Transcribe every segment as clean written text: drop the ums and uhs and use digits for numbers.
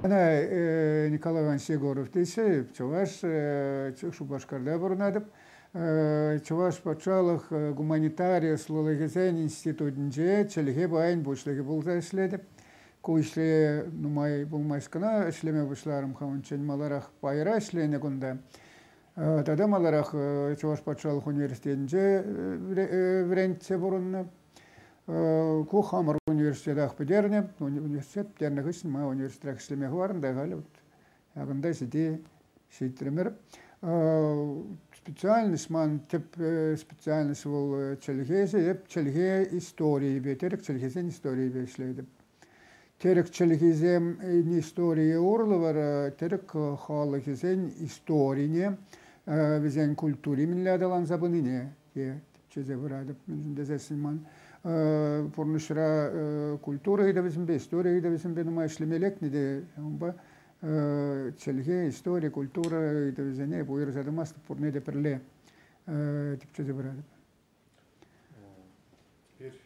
Мана Николай Иванович Егоров теҫҫӗ, чӑваш, Шупашкарта пурӑнатӑп. Чӑваш патшалӑх гуманитари ӑслӑлӑхӗсен институтӗнче чӗлхе пайӗн пуҫлӑхӗ пулса ӗҫлетӗп. Ку ӗҫре нумай пулмасть кӑна ӗҫлеме пуҫларӑм-ха, унччен маларах пайра ӗҫленӗ кунта. Тата маларах Чӑваш патшалӑх университетӗнче вӗрентсе пурӑннӑ. Ку хамӑр университетах пӗтернӗ. Университет пӗтернӗ хыҫҫӑн мана университетра ӗҫлеме хӑварнӑ та халӗ вот ҫакӑнта ҫити ҫитрӗмӗр. Специальность ман тӗп специальность вӑл чӗлхеҫӗ. Эп чӗлхе историйӗпе, тӗрӗк чӗлхесен историйӗпе ӗҫлетӗп. Тӗрӗк чӗлхисем историйӗ урлӑ вара тӗрӗк халӑхӗсен историне, вӗсен культури мӗнле аталанса пынине те тӗпчесе пыратӑп. Мӗншӗн тесессӗн ман пурнӑҫра культура ыйтӑвӗсемпе, истори ыйтӑвӗсемпе нумай ӗҫлеме лекнӗ те ҫавӑнпа чӗлхе, истори, культура ыйтӑвӗсене эп уйӑрса тӑмастӑп, пурне те пӗрле тӗпчесе пыратӑп. Теперь,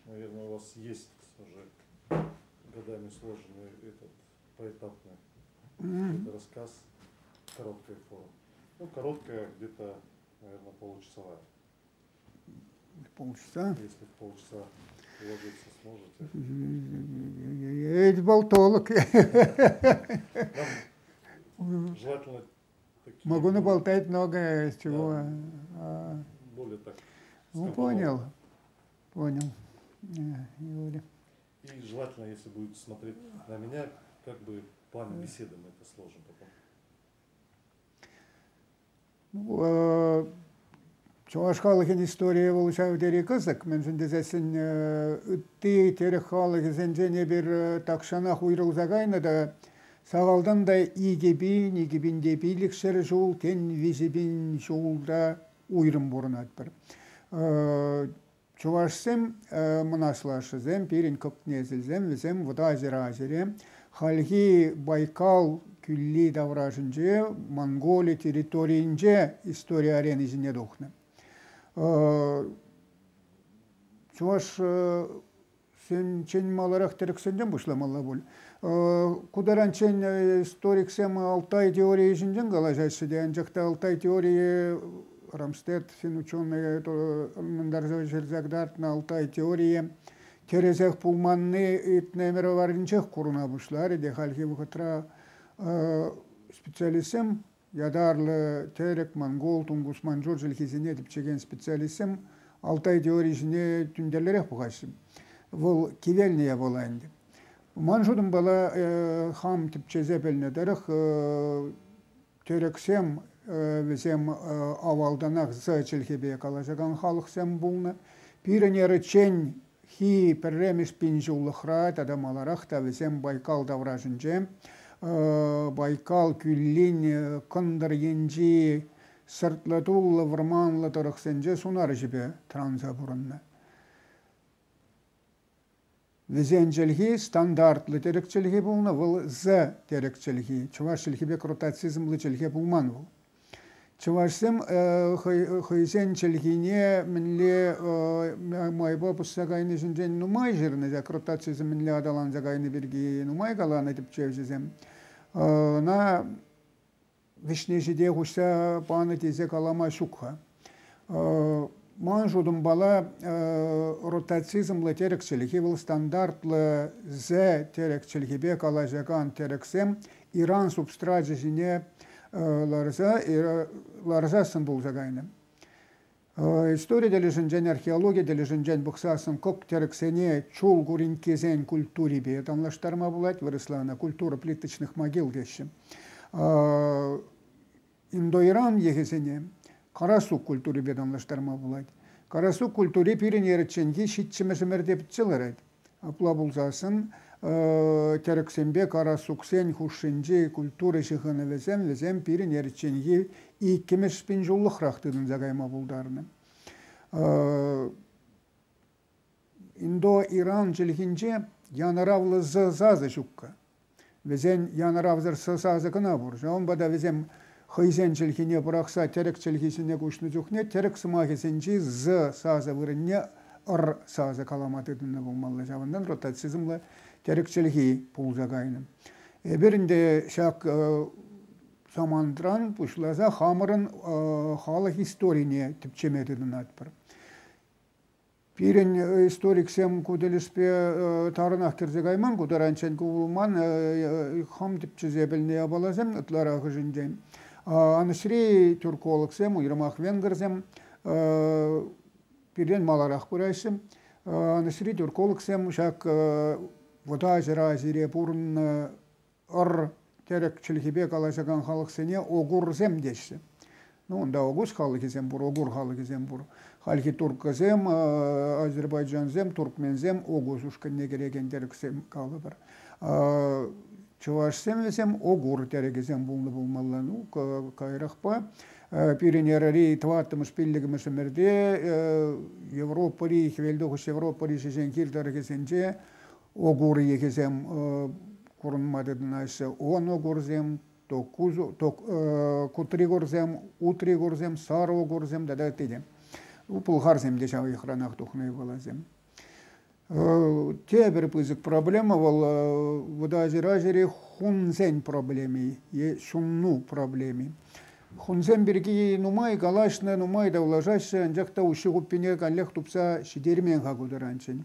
наверное, у вас есть уже годами сложенный этот поэтапный mm-hmm. рассказ короткой формы. Ну, короткая, где-то, наверное, получасовая. Полчаса? Если в полчаса уложиться сможете. Я ведь болтолог. Нам желательно такие... Могу наболтать много чего. Да. Более так. Ну, понял. Понял. Юля. И желательно, если будет смотреть на меня, как бы план беседы мы это сложим потом. Ну, чӑваш халӑхӗн историйӗ вӑл ҫав тери кӑсӑк, мӗншӗн тесессӗн ытти тӗрӗк халӑхӗсенчен эпир тахҫанах уйрӑлса кайнӑ та сахалтан та 2000, 2500 ҫул, тен, 3000 ҫулта уйрӑм пурӑнатпӑр. Чӑвашсем мӑнаҫлашшӗсем, пирӗн кӑк-несӗлсем, вӗсем Вӑта Азире, хальхи Байкал кӳлли таврашӗнче, Монголи территорийӗнче истори арени ҫине тухнӑ. Чӑвашсенчен маларах тӗрӗксенчен пуҫламалла пуль. Ку таранччен историксем Алтай теорийӗ ҫинчен калаҫаҫҫӗ те, анчах та Алтай теорийӗ Рамстед фин ученый ӑнлантарса ҫырса кӑтартнӑ Алтай теорийӗ тӗрӗсех пулманни иртнӗ ӗмӗр варринчех курӑна пуҫларӗ те хальхи вӑхӑтра специалистсем ятарлӑ тӗрӗк, монгол, тунгус, маньчжур чӗлхисене тӗпчекен специалистсем Алтай теорийӗ ҫине тӳнтерлерех пӑхаҫҫӗ. Вӑл кивелнӗ япала ӗнтӗ. Ман шутӑмпала хам тӗпчесе пӗлнӗ тӑрӑх тӗрӗксем вӗсем авалтанах з чӗлхепе калаҫакан халӑхсем пулнӑ. Пирӗн эрӑчченхи пӗрремӗш пинҫуллӑхра тата маларах та вӗсем Байкал таврашӗнче Байкал кӳллин кӑнтӑр енчи сӑртлӑ-туллӑ вӑрманлӑ тӑрӑхсенче сунар ӗҫӗпе тӑранса пурӑннӑ. Вӗсен чӗлхи стандартлӑ тӗрӗк чӗлхи пулнӑ, вӑл з тӗрӗк чӗлхи. Чӑваш чӗлхи пек ротацизмлӑ чӗлхе пулман вӑл. Чӑвашсем хӑйсен чӗлхине мӗнле майпа пусса кайни ҫинчен нумай ҫырнӑ, ҫак ротацизм мӗнле аталанса кайни пирки нумай каланӑ тӗпчевҫӗсем. Ӑна вӗҫне ҫите хуҫса панӑ тесе калама ҫук-ха. Ман шутӑмпала ротацизмлӑ тӗрӗк чӗлхи вӑл стандартлӑ з тӗрӗк чӗлхипе калаҫакан тӗрӗксем Иран субстрачӗ ҫине ларса ларсассӑн пулса кайнӑ. Истори тӗлӗшӗнчен, археологи тӗлӗшӗнчен пӑхсассӑн кӑк тӗрӗксене чул куринккесен культурипе танлаштарма пулать, вырӑсла ӑна культура плиточных могил теҫҫӗ. Индоиран йӑхӗсене Карасук культурипе танлаштарма пулать. Карасук культури пирӗн эрӗчченхи ҫиччӗмӗш ӗмӗрте пӗтсе ларать. Апла пулсассӑн тӗрӗксемпе карасуксен хушшинчи культура ҫыхӑнӑвӗсем вӗсем пирӗн эрчченхи иккӗмӗш пинҫуллӑхрах тытӑнса кайма пултарнӑ. Индо-Иран чӗлхинче янӑравлӑ з сасӑ ҫуккӑ. Вӗсен янӑравсӑр с сасӑ кӑна пур. Ҫавӑнпа та вӗсем хӑйсен чӗлхине пӑрахса тӗрӗк чӗлхи ҫине куҫнӑ чухне тӗрӗк сӑмахӗсенчи з сасӑ вырӑнне р сасӑ калама тытӑннӑ пулмалла. Ҫавӑнтан ротацизмлӑ Тӗрӗк чӗлхи пулса кайнӑ. Эпир ӗнтӗ ҫак самантран пуҫласа хамӑрӑн халӑх историне тӗпчеме тытӑнатпӑр. Пирӗн историксем ку тӗлӗшпе тарӑнах кӗрсе кайман, ку таранччен ку пулман, хам тӗпчесе пӗлнӗ япаласем ытларахӑшӗнчен. Анӑҫри тюркологсем, уйрӑмах венгрсем, пиртен маларах пыраҫҫӗ. Анӑҫри тюркологсем ҫак Вӑта Ҫӗр Азире пурӑннӑ ӑр тӗрӗк чӗлхипе калаҫакан халӑхсене огурсем теҫҫӗ. Ну, унта огуз халӑхӗсем пур, огур халӑхӗсем пур. Хальхи турккӑсем, азербайджансем, туркменсем огуз ушкӑнне кӗрекен тӗрӗксем калӑпӑр. Чӑвашсем вӗсем огур тӗрӗкӗсем пулнӑ пулмалла. Ну, каярахпа пирӗн эрӑри тӑваттӑмӗш, пиллӗкмӗш ӗмӗрте Европӑри, Хӗвелтухӑҫ Европӑри ҫеҫен хир тӑрӑхӗсенче огур йӑхӗсем курӑнма тытӑнаҫҫӗ. Оногурсем, кутригурсем, утригурсем, сарогурсем тата ытти те. Пӑлхарсем те ҫав йӑхранах тухнӑ япаласем. Тепӗр пысӑк проблема вӑл Вӑтаҫӗр Азири хунсен проблеми е ҫунну проблеми. Хунсем пирки нумай калаҫнӑ, нумай тавлашаҫҫӗ, анчах та уҫҫи-хуппине каллех тупса ҫитермен-ха ку таранччен.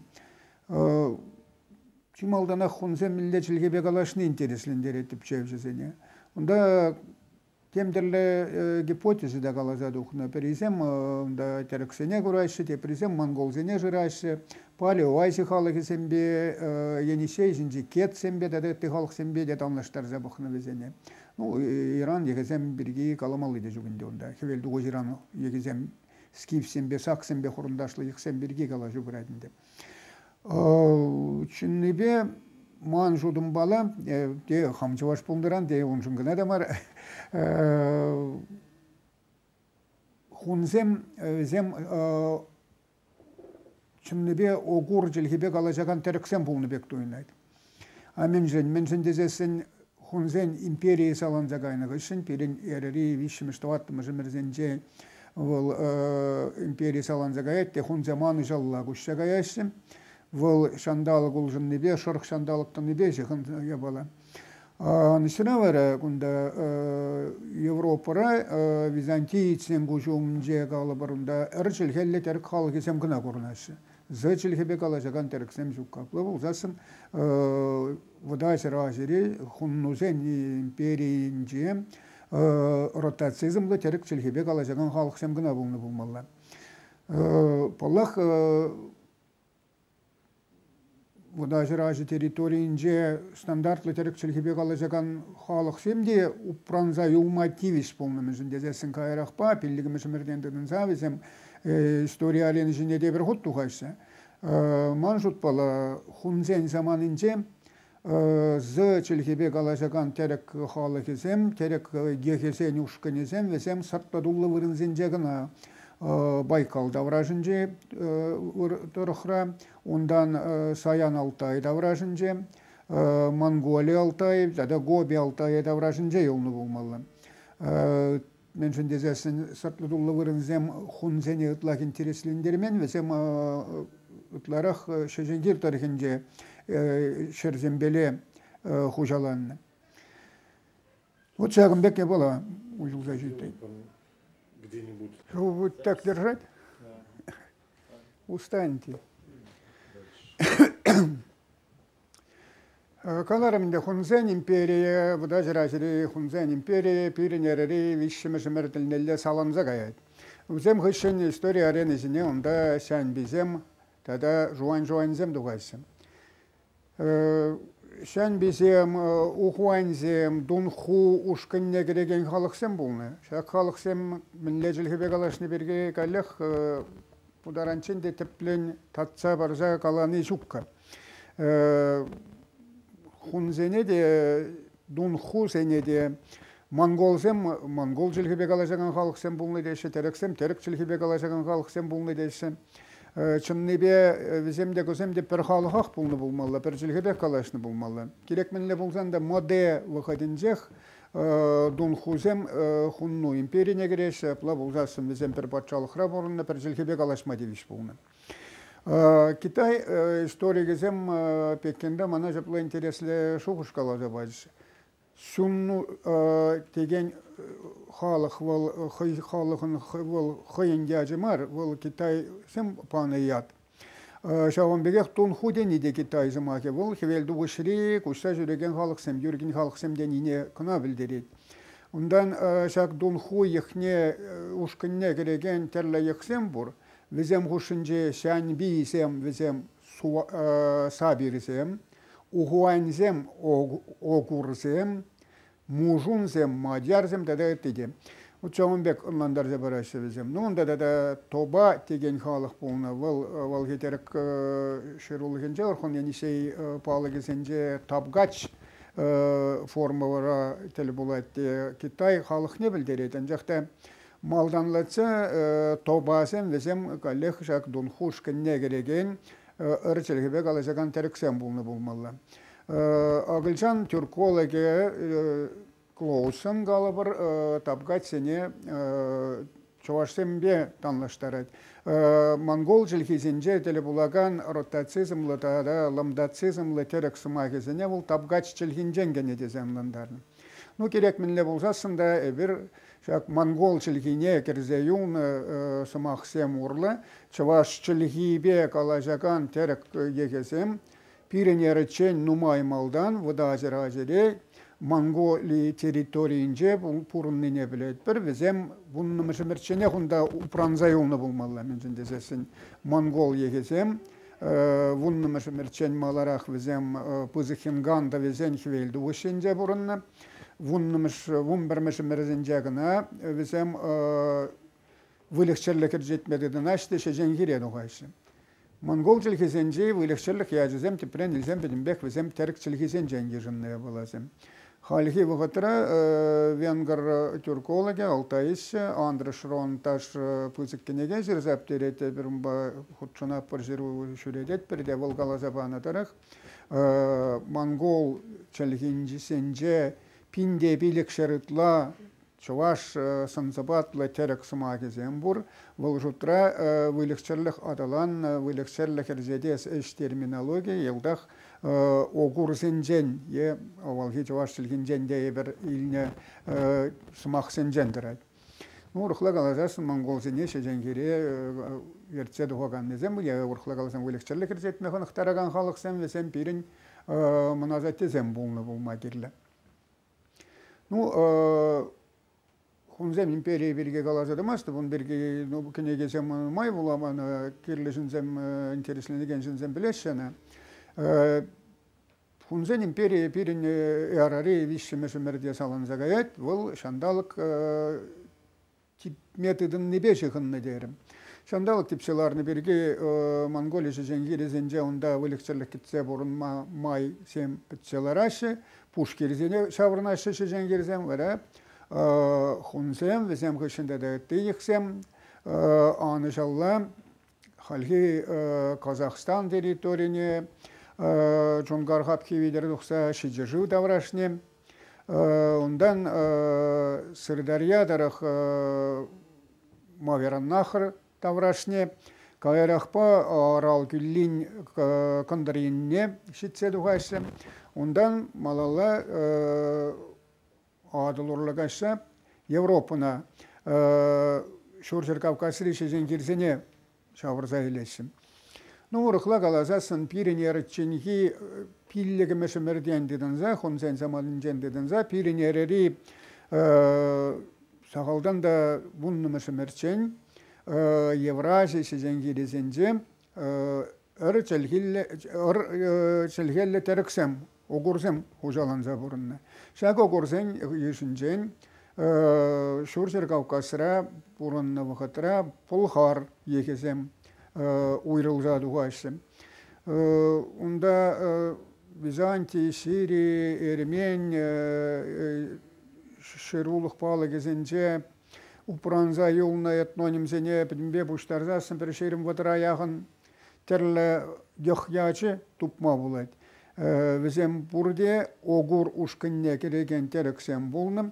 Чи малтанах хунсем мӗнле чӗлхепе калаҫни интереслентерет тӗпчевҫӗсене. Унта тем тӗрлӗ гипотеза та каласа тухнӑ. Пӗрисем унта тӗрӗксене кураҫҫӗ, теприсем монголсене шыраҫҫӗ. Палеоази халӑхӗсемпе, Енисей ҫинчи кетсемпе тата ытти халӑхсемпе те танлаштарса пӑхнӑ вӗсене. Ну, Иран йӑхӗсем пирки каламалли те ҫук ӗнтӗ унта. Хӗвел тухӑҫ Иран йӑхӗсем скифсемпе, саксемпе хурӑнташлӑ йӑхсем пирки калаҫу пырать ӗнтӗ. Чӑннипе, ман шутӑмпала, те хам чӑваш пулнӑран, те уншӑн кӑна та мар, хунсем вӗсем чӑннипе огур чӗлхипе калаҫакан тӗрӗксем пулнӑ пек туйӑнать. А мӗншӗн? Мӗншӗн тесессӗн хунсен империйӗ саланса кайнӑ хыҫҫӑн пирӗн эрӑри виҫҫӗмӗш, тӑваттӑмӗш ӗмӗрсенче вӑл импери саланса каять те хунсем анӑҫалла куҫса каяҫҫӗ. Вӑл ҫанталӑк улшӑннипе, шӑрӑх ҫанталӑк тӑнипе ҫыхӑннӑ япала. Анӑҫра вара кунта Европӑра византиецсен куҫӗ умӗнче калӑпӑр, унта ӗр чӗлхеллӗ тӗрӗк халӑхӗсем кӑна курӑнаҫҫӗ. З чӗлхепе калаҫакан тӗрӗксем ҫук. Апла пулсассӑн Вӑтаҫӗр Азири хуннусен империйӗнче ротацизмлӑ тӗрӗк чӗлхипе калаҫакан халӑхсем кӑна пулнӑ пулмалла. Паллах, Вӑтаҫӗр Ази территорийӗнче стандартлӑ тӗрӗк чӗлхипе калаҫакан халӑхсем те упранса юлма тивӗҫ пулнӑ, мӗншӗн тесессӗн каярахпа пиллӗкмӗш ӗмӗртен тытӑнса вӗсем истори арени ҫине тепӗр хут тухаҫҫӗ. Ман шутпала, хунсен саманинче з чӗлхепе калаҫакан тӗрӗк халӑхӗсем, тӗрӗк йӑхӗсен ушкӑнӗсем вӗсем сӑртлӑ-туллӑ вырӑнсенче кӑна Байкал таврашӗнче тӑрӑхра, унтан Саян Алтай таврашӗнче, Монголи Алтайӗ тата Гоби Алтайӗ таврашӗнче юлнӑ пулмалла. Мӗншӗн тесессӗн сӑртлӑ-туллӑ вырӑнсем хунсене ытлах интереслентермен, вӗсем ытларах Ҫеҫенхир тӑрӑхӗнче ҫӗрсемпеле хуҫаланнӑ. Вот ҫакӑн пек япала уҫӑлса ҫитет. Где-нибудь. Вот так держать? Да. Устаньте. Каларӑм ӗнтӗ, хунсен империйӗ, Вӑтаҫӗр Азири хунсен империйӗ пирӗн эрӑри виҫҫӗмӗш ӗмӗр тӗлнелле саланса каять. Вӗсем хыҫҫӑн истори арени ҫине унта сяньбисем тата жуань-жуаньсем тухаҫҫӗ. Сяньбисем, ухуаньсем, дунху ушкӑнне кӗрекен халӑхсем пулнӑ. Ҫак халӑхсем мӗнле чӗлхепе калаҫни пирки каллех ку таранччен те тӗплӗн татса парса калани ҫуккӑ. Хунсене те, дунхусене те монголсем монгол чӗлхипе калаҫакан халӑхсем пулнӑ теҫҫӗ, тӗрӗксем тӗрӗк чӗлхипе калаҫакан халӑхсем пулнӑ теҫҫӗ. Чӑннипе вӗсем те кусем те пӗр халӑхах пулнӑ пулмалла, пӗр чӗлхепех калаҫнӑ пулмалла. Кирек мӗнле пулсан та моде вӑхӑтӗнчех дунхусем хунну империне кӗреҫҫӗ, апла пулсассӑн вӗсем пӗр патшалӑхра пурӑннӑ, пӗр чӗлхепе калаҫма тивӗҫ пулнӑ. Китай историкӗсем Пекинра мана ҫапла интереслӗ шухӑш каласа пачӗҫ. Сунну текен халӑх вӑл хӑй халӑхӑн вӑл хӑйӗн ячӗ мар, вӑл китайсем панӑ ят. Ҫавӑн пекех Тунху тени те китай сӑмахӗ. Вӑл хӗвелтухӑҫри куҫса ҫӳрекен халӑхсем, юркин халӑхсем тенине кӑна пӗлтерет. Унтан ҫак Дунху йӑхне ушкӑнне кӗрекен тӗрлӗ йӑхсем пур. Вӗсем хушшинче Сяньбисем, вӗсем сабирсем, ухуаньсем, огурсем, мужунсем, мадьярсем тата ытти те. Вот ҫавӑн пек ӑнлантарса параҫҫӗ вӗсем. Ну, унта тата Тоба текен халӑх пулнӑ. Вӑл авалхи тӗрӗк ҫырулӑхӗнче, Орхон Енисей палӑкӗсенче Табгач формӑра тӗл пулать. Китай халӑхне пӗлтерет. Анчах та малтанлатса Тобасем вӗсем каллех ҫак Дунху ушкӑнне кӗрекен ыр чӗлхепе калаҫакан тӗрӗксем пулнӑ пулмалла. Акӑлчан тюркологӗ Клоусон калӑпӑр, тапкатсене чӑвашсемпе танлаштарать. Монгол чӗлхисенче тӗл пулакан ротацизмлӑ тата ламдацизмлӑ тӗрӗк сӑмахӗсене вӑл тапкач чӗлхинчен кӗнӗ тесе ӑнлантарнӑ. Ну, кирек мӗнле пулсассӑн та эпир ҫак монгол чӗлхине кӗрсе юлнӑ сӑмахсем урлӑ чӑваш чӗлхипе калаҫакан тӗрӗк йӑхӗсем пирӗн эрӑччен нумай малтан Вӑта Азире Монголи территорийӗнче пурӑннине пӗлетпӗр. Вӗсем вуннӑмӗш ӗмӗрчченех унта упранса юлнӑ пулмалла, мӗншӗн тесессӗн монгол йӑхӗсем вуннӑмӗш ӗмӗрччен маларах вӗсем Пысӑк Хинган тӑвӗсен хӗвелтухӑҫ енче пурӑннӑ. Вуннӑмӗш, вунпӗрмӗш ӗмӗрсенче кӑна вӗсем выльӑх-чӗрлӗх ӗрчетме тытӑнаҫҫӗ те ҫеҫен хире тухаҫҫӗ. Монгол чӗлхисенчи выльӑх-чӗрлӗх ячӗсем тӗпрен илсен пӗтӗмпех вӗсем тӗрӗк чӗлхисенчен йышӑннӑ япаласем. Хальхи вӑхӑтра венгр тюркологӗ, алтаисчӗ Андреш Ронташ пысӑк кӗнеке ҫырса пӗтерет. Эпир унпа хутшӑнатпӑр, ҫыру ҫӳрететпӗр те вӑл каласа панӑ тӑрӑх монгол чӗлхинчисенче 1500 ытла чӑваш сӑн-сӑпатлӑ тӗрӗк сӑмахӗсем пур. Вӑл шутра выльӑх-чӗрлӗх аталаннӑ, выльӑх-чӗрлӗх ӗрчетес ӗҫ терминологийӗ йӑлтах огурсенчен е авалхи чӑваш чӗлхинчен те эпир илнӗ сӑмахсенчен тӑрать. Ну, урӑхла каласассӑн монголсене ҫеҫенхире ертсе тухаканнисем е урӑхла каласан выльӑх-чӗрлӗх ӗрчетме хӑнӑхтаракан халӑхсем вӗсем пирӗн мӑн асаттесем пулнӑ пулма кирлӗ. Ну, хунсем империйӗ пирки каласа тӑмастӑп, ун пирки ну, кӗнекесем нумай вуламан, кирлӗ ҫынсем, интересленекен ҫынсем пӗлеҫҫӗ ӑна. Хунсен империйӗ пирӗн эрари виҫҫӗмӗш ӗмӗрте саланса каять, вӑл ҫанталӑк типме тытӑннипе ҫыхӑннӑ терӗм. Ҫанталӑк типсе ларнӑ пирки Монголи ҫеҫен хирӗсенче унта выльӑх-чӗрлӗх кӗтсе пурӑнма майсем пӗтсе лараҫҫӗ, пушхирсене ҫаврӑнаҫҫӗ ҫеҫен хирсем, вара хунсем, вӗсем хыҫҫӑн тата ытти йӑхсем анӑҫалла хальхи Казахстан территорине Джунгар хапхи витӗр тухса Ҫичӗшыв таврашне, унтан Сырдарья тӑрӑх Мавераннахр таврашне, каярахпа Орал кӳллин кӑнтӑр енне ҫитсе тухаҫҫӗ. Унтан малалла Атӑл урлӑ каҫса Европӑна Ҫурҫӗр Кавказри ҫеҫен хирсене ҫавӑрса илеҫҫӗ. Ну, урӑхла каласассӑн, пирӗн эрӑчченхи пиллӗкмӗш ӗмӗртен тытӑнса, хунсен саманинчен тытӑнса, пирӗн эрери сахалтан та вуннӑмӗш ӗмӗрччен Еврази ҫеҫен хирӗсенче ыр чӗлхиллӗ, ыр чӗлхеллӗ тӗрӗксем огурсем хуҫаланса пурӑннӑ. Ҫак огурсен йышӗнчен Ҫурҫӗр Кавказра пурӑннӑ вӑхӑтра пӑлхар йӑхӗсем уйрӑлса тухаҫҫӗ. Унта Византи, Сири, Эрмен ҫырулӑх палӑкӗсенче упранса юлнӑ этнонимсене пӗтӗмпе пуҫтарсассӑн пӗр ҫирӗм вӑтӑра яхӑн тӗрлӗ йӑх ячӗ тупма пулать. Вӗсем пурте огур ушкӑнне кӗрекен тӗрӗксем пулнӑ.